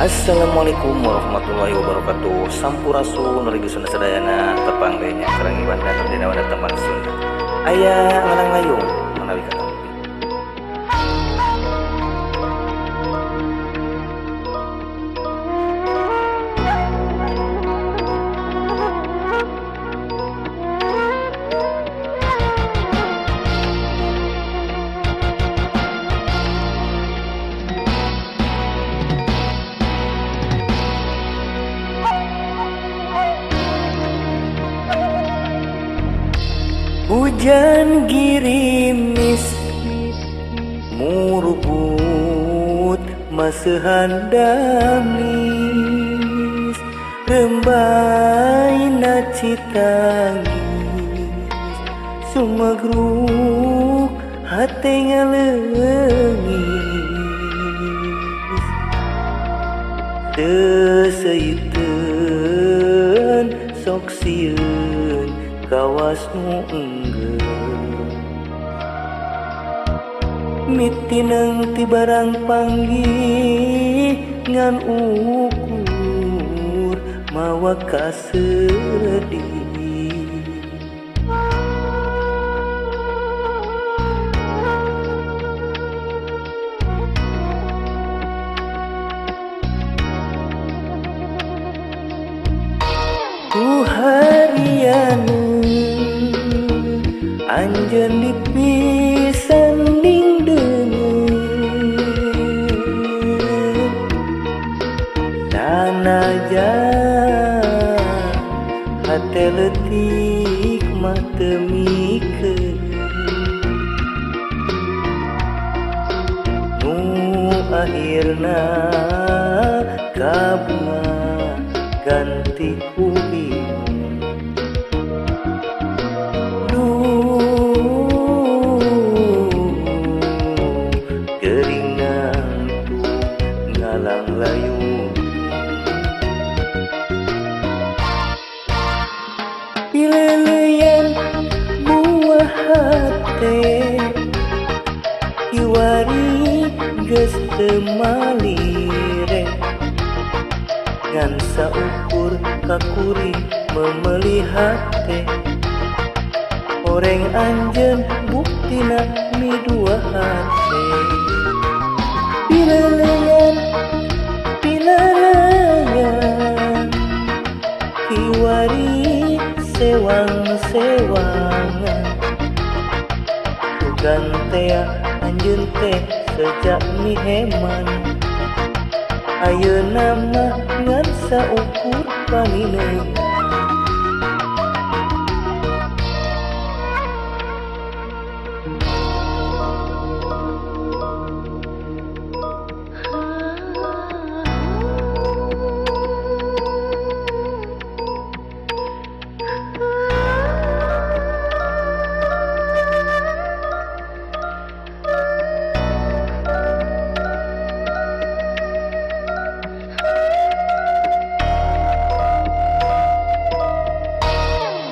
Assalamualaikum warahmatullahi wabarakatuh. Sampurasun wargi Sunda sadayana, tepang deui nya sareng Iwan dan dina wadah tembang Sunda. Aya ngalang layung manawi katampi. Hujan girimis murubut masehan damis rembaina citangis sumegruk hate ngaleungis teu seiteun sok sieun kawas nu enggeus mitineng ti barang panggih ngan ukur mawa kasedih. Ku harianu anjeun dipisanding deungeun sanajan hate leutik mah teu mikeun nu akhirna kabunga ganti ku bingung. Duh, gering nangtung ngalang layung pileleyan buah hate kiwari geus teu malire ngan saukur kakuring memeli hate oreng anjeun buktina midua hate. Pileleyan pileleyan kiwari sewang-sewangan sugan tea anjeun teh sejak miheman ayeuna mah ngan saukur panineu.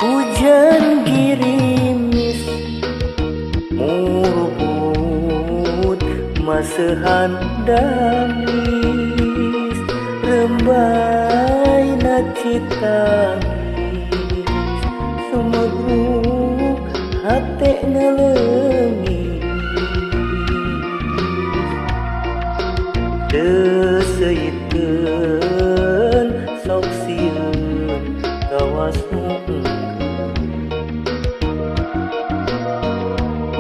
Hujan girimis murubut masehan damis rembaina citangis sumegruk hate ngaleungis teu seiteun sok sieun kawas nu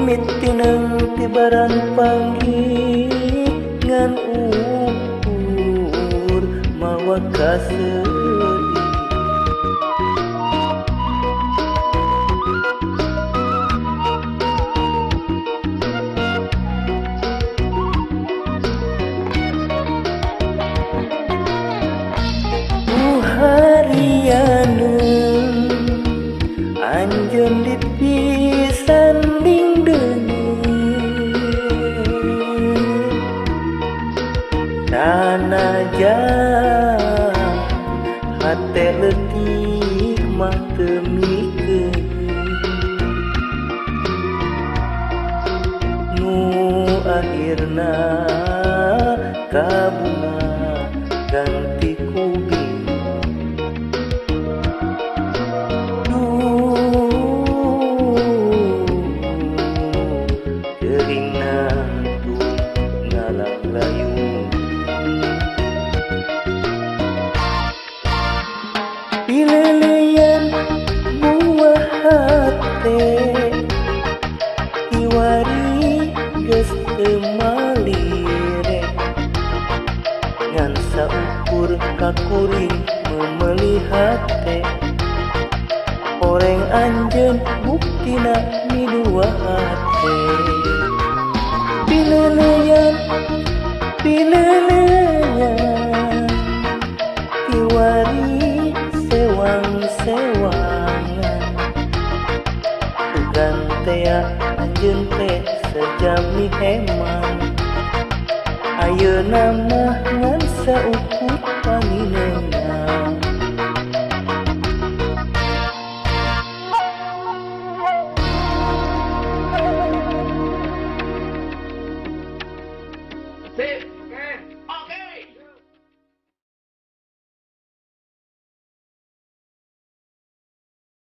mitineng ti barang panggih ngan ukur mawa kasedih. Ku harianu anjeun dipisanding deungeun sanajan hate kiwari geus teu malire ngan saukur ka kuring meumeli hate horeng anjeun buktina midua hate pileleyan pileleyan kiwari sewang-sewangan sugan tea anjeun teh sejami heman ayeuna mah ngan saukur